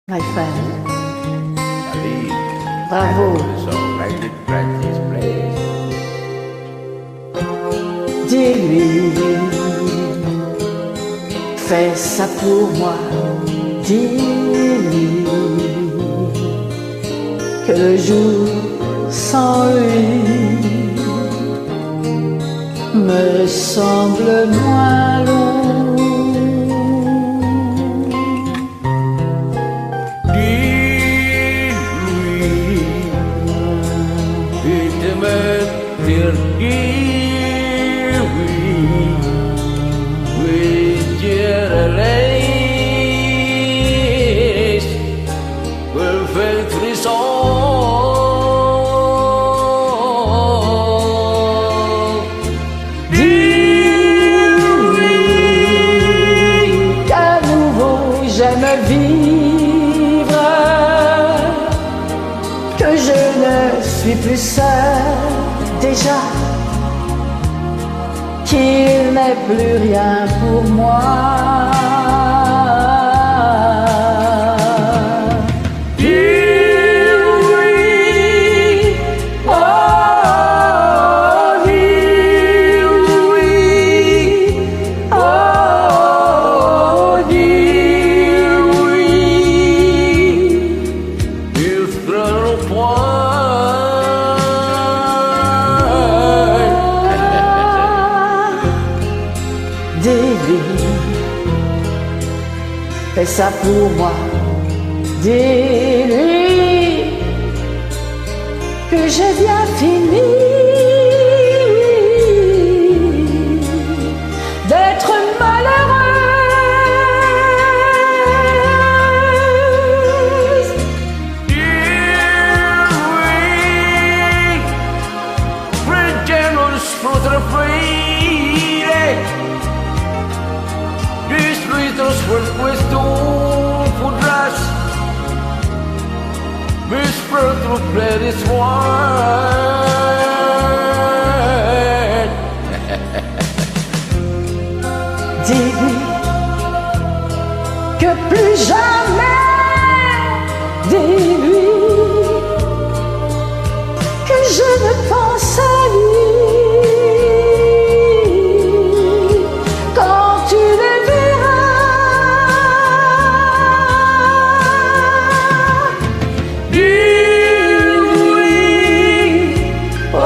My friend. Bravo. Dis-lui, fais ça pour moi. Dis-lui que le jour sans lui me semble moins long. J'aime vivre, que je ne suis plus seul déjà, qu'il n'est plus rien pour moi. Dis-lui, oh, dis-lui, oh, dis-lui, fais ça pour moi. Dis-lui que j'ai bien fini d'être malheureuse. Dis-lui, Dis-lui que plus jamais, dis-lui que je ne pense à lui quand tu le verras. Dis-lui, oh,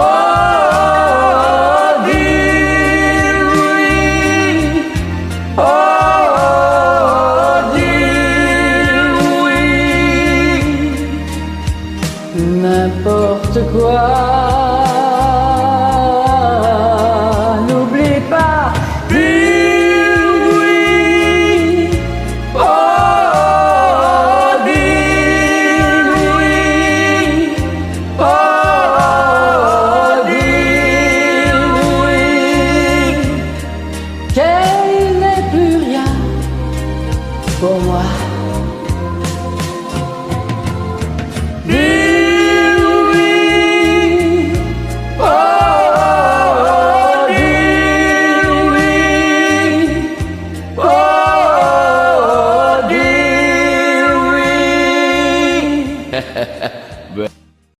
dis-lui, oh, dis-lui, n'importe quoi. N'oublie pas, dis-lui, oh, dis-lui, oh, dis-lui, qu'elle n'est plus rien pour moi.